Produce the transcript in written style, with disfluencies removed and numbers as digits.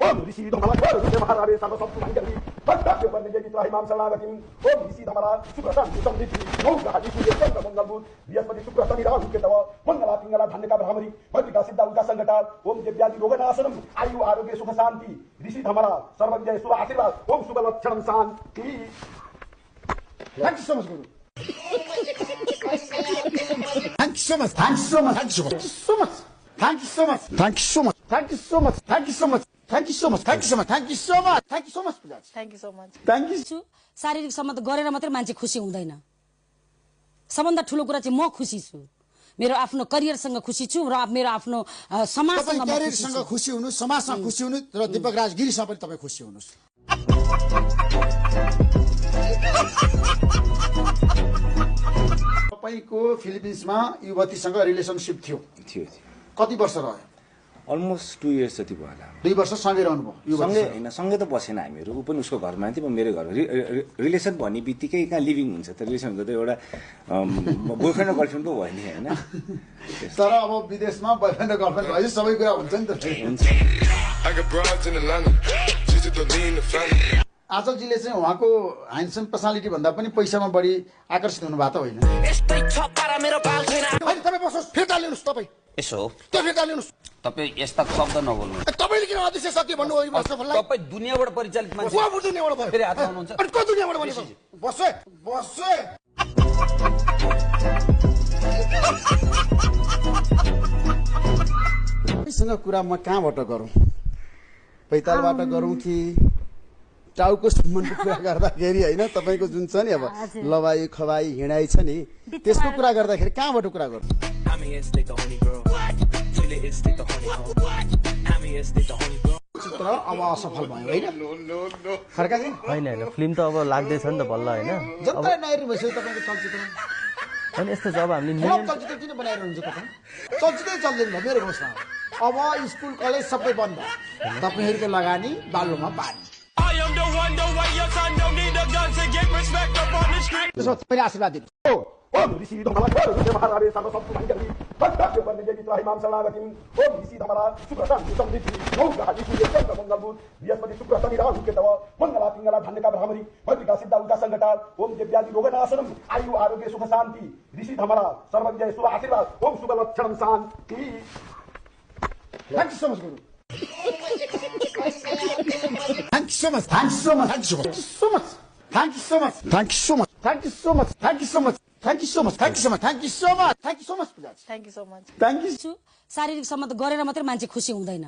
ओम ऋषि धमला करुते महारावे सर्व सब मंगली भक्त्य बन्ने देवी त्राहिमाम शरणागतिम ओम ऋषि धमला सुप्रशांति समृद्धि मौगादि सूर्य चंद्र मंगलभूत बृहस्पति शुक्र शनि राहु केतव मंगला पिंगला धन्यका भ्रामरी भद्रिका सिद्धा उल्का संकटा ओम दिव्यादि रोगनाशनम आयु आरोग्य सुख शांति ऋषि धमला सर्वविजय शुभ आशीर्वाद ओम शुभ लक्षण शांति। Thank you so much, Guru. Thank you so much. Thank you so much. Thank you so much. Thank you so much. Thank you so much. Thank you so much. Thank you so much. Thank you so much. Thank you so much. Thank you so much. Thank you so much. Thank you so much. Thank you. शारीरिक सम्बन्ध गरेर मात्रै मान्छे खुसी हुँदैन। सबभन्दा ठुलो कुरा चाहिँ म खुसी छु, मेरो आफ्नो करियरसँग खुसी छु र मेरो आफ्नो समाजसँग म करियरसँग खुसी हुनु, समाजसँग खुसी हुनु र दीपक राज गिरीसँग पनि तपाई खुसी हुनुस्। तपाईको फिलिपिन्समा युवतीसँग रिलेसनशिप थियो? थियो। कति वर्ष रह्यो? अलमोस्ट 2 इयर्स जति भयो होला। 2 वर्ष सँगै रहनु भयो? सँगै हैन, सँगै त बसेन हामीहरु। उ पनि उसको घरमा थियो, म मेरो घरमा। रिलेसन भन्ने बित्तिकै कहाँ लिभिङ हुन्छ त? रिलेसन हुन्छ त एउटा बोयफ्रेन्ड र गर्लफ्रेन्ड पो भयो नि हैन। तर अब विदेशमा बोयफ्रेन्ड र गर्लफ्रेन्ड भयो सबै कुरा हुन्छ नि त। आचलजीले चाहिँ उहाँको ह्यान्डसम पर्सनालिटी भन्दा पनि पैसामा बढी आकर्षित हुनु भएको त होइन? यस्तै छपारा मेरो बाल छैन। हैन तपाई बस्नुस्, फिर्ता लिनुस् तपाई। यसो त्यो फिर्ता लिनुस्। तपाई यस्ता शब्द नबोल्नु। तपाईले किन अध्यक्ष सत्य भन्नु हो मास्टरलाई? तपाई दुनियाबाट परिचालित मान्छे। को दुनियाबाट भयो? फेरि हात लाउनुहुन्छ। अनि को दुनियाबाट बोलेको? बस्से बस्से। सँग कुरा म कहाँबाट गरौँ? पैतालबाट गरौँ कि टाउको सम्बन्धको कुरा गर्दाखेरि हैन? तपाईको जुन छ नि अब लवाई खवाई हिँडाइ छ नि, त्यसको कुरा गर्दाखेरि कहाँबाट कुरा गरौँ? चित्र अब असफल भयो हैन? खर्का चाहिँ हैन हैन, फिल्म त अब लाग्दैछ नि त बल्ल हैन? जत्रै नहेर्नु भइसक्यो तपाईको चलचित्र। अनि यस्तो जब हामीले चलचित्र किन बनाइरहनुहुन्छ तपाईँ? चलचित्रै चल्दैन भयो मेरो घोषणा। अब स्कुल कलेज सबै बन्द, तपाईहरुको लगानी बालुमा पानी। त्यसो तपाईले आशीर्वाद दिनु। ओम ऋषि धमला करुते महारावे सर्व सब मंगली भक्त्य बन्ने देवी त्राहिमाम शरणागतिम ओम ऋषि धमला सुप्रशांति समृद्धि मौगादि सूर्य चंद्र मंगलभूत बृहस्पति शुक्र शनि राहु केतव मंगला पिंगला धन्यका भ्रामरी भद्रिका सिद्धा उल्का संकटा ओम दिव्यादि रोगनाशनम आयु आरोग्य सुख शांति ऋषि धमला सर्वविजय शुभ आशीर्वाद ओम शुभ लक्षण शांति। Thank you so much, Guru. Thank you so much. Thank you so much. Thank you so much. Thank you so much. Thank you so much. Thank you so much. Thank you so much. Thank you so much. Thank you so much. Thank you so much. Thank you so much. Thank you so much. Thank you. शारीरिक सम्बन्ध गरेर मात्रै मान्छे खुसी हुँदैन।